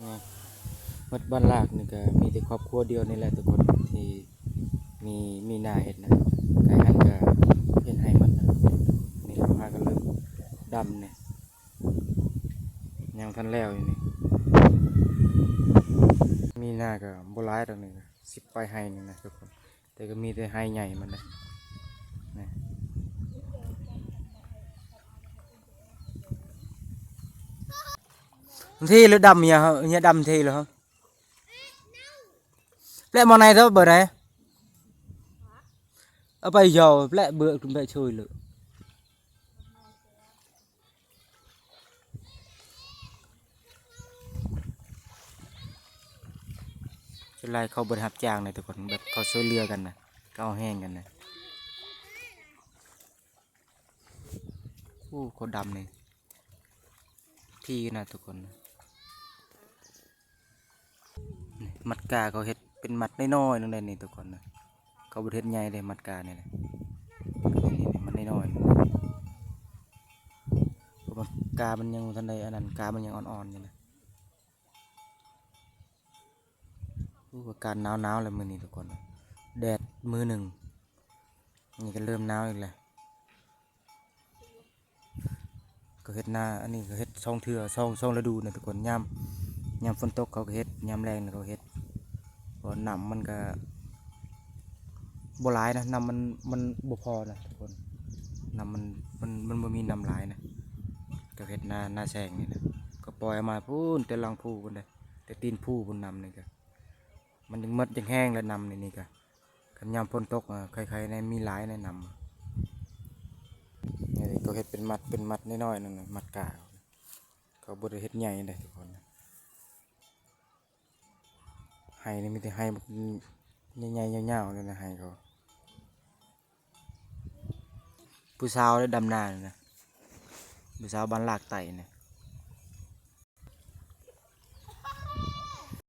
ໝົດບ້ານລາກນີ້ກະມີແຕ່ຄອບຄົວດຽວນີ້ແຫຼະທຸກຄົນ ທີ່ມີ ມີນາເຮັດນະ ໄກຫັ້ນກະເຮັດໄຮ່ໝົດນະ. ນີ້ເຂົາພາກັນເລີ່ມດຳນີ້ ຍັງທັນແລ້ວຢູ່ນີ້. ມີນາກະບໍ່ຫຼາຍດອກນີ້ ສິບປາຍໄຮ່ນີ້ນະທຸກຄົນ ແຕ່ກໍມີແຕ່ໄຮ່ໃຫຍ່ມັນນະ. ນະ ບາງທີລະດຳເຫຍ ເຫຍດຳທີລະ ແປະໝໍໄນເດີ ເບີໃດ ເອົາໄປຢໍ ແປະເບີ ແປະຊ່ວຍເລີ. ສ່ວນຫຼາຍເຂົາບໍ່ໄດ້ຮັບຈ້າງນະທຸກຄົນ ແບບເຂົາຊ່ວຍເຫຼືອກັນນະ ເຂົາເອົາແຮງກັນນະ. ໂອ້ ໂຄດດຳນີ້ ທີ່ນະທຸກຄົນນະ. ມັດກາເຂົາເຮັດເປັນມັດນ້ອຍໆ ໜຶ່ງໄດ໋ນີ້ທຸກຄົນນະ ເຂົາບໍ່ໄດ້ເຮັດໃຫຍ່ເດ້ ມັດການີ້ນະ ນີ້ໆ ມັດນ້ອຍໆ ເພາະມັນກາມັນຍັງບໍ່ທັນໄດ້ອັນນັ້ນ ກາມັນຍັງອ່ອນໆ ຢູ່ນະ. ໂອ້ ອາກາດໜາວໆ ແລ້ວມື້ນີ້ທຸກຄົນ ແດດມື້ໜຶ່ງ ນີ້ກໍເລີ່ມໜາວອີກແລ້ວ. ກໍເຮັດນາ ອັນນີ້ກໍເຮັດສອງເທື່ອ ສອງ ສອງລະດູນະທຸກຄົນ ຍາມ ຍາມຝົນຕົກເຂົາກໍເຮັດ ຍາມແລ້ງເຂົາກໍເຮັດ ເພາະວ່ານ້ຳມັນກໍບໍ່ຫຼາຍນະ ນ້ຳມັນ ມັນບໍ່ພໍນະທຸກຄົນ ນ້ຳມັນ ມັນ ມັນບໍ່ມີນ້ຳຫຼາຍນະ. ກໍເຮັດນາ ນາແຊງນີ້ນະ ກໍປ່ອຍອອກມາພຸ້ນ ແຕ່ຫຼັງພູພຸ້ນເດ້ ແຕ່ຕີນພູພຸ້ນ ນ້ຳນີ້ກໍ ມັນຍັງໝົດຍັງແຮງແລ້ວ ນ້ຳໃນນີ້ກະ ຄັນຍາມຝົນຕົກ ເອີ ໄຄໆ ແນ່ ມີຫຼາຍແນ່ນ້ຳ. ນີ້ເຂົາເຮັດເປັນມັດ ເປັນມັດນ້ອຍໆ ນັ້ນນະ ມັດກາ ເຂົາບໍ່ໄດ້ເຮັດໃຫຍ່ເດ້ທຸກຄົນ. ໄຮ່ນີ້ມີແຕ່ໄຮ່ບັກໃຫຍ່ໆ ຍາວໆ ເລີຍນະ ໄຮ່ເຂົາ. ຜູ້ສາວໄດ້ດຳນານີ້ນະ ຜູ້ສາວບ້ານລາກໃຕ້ນີ້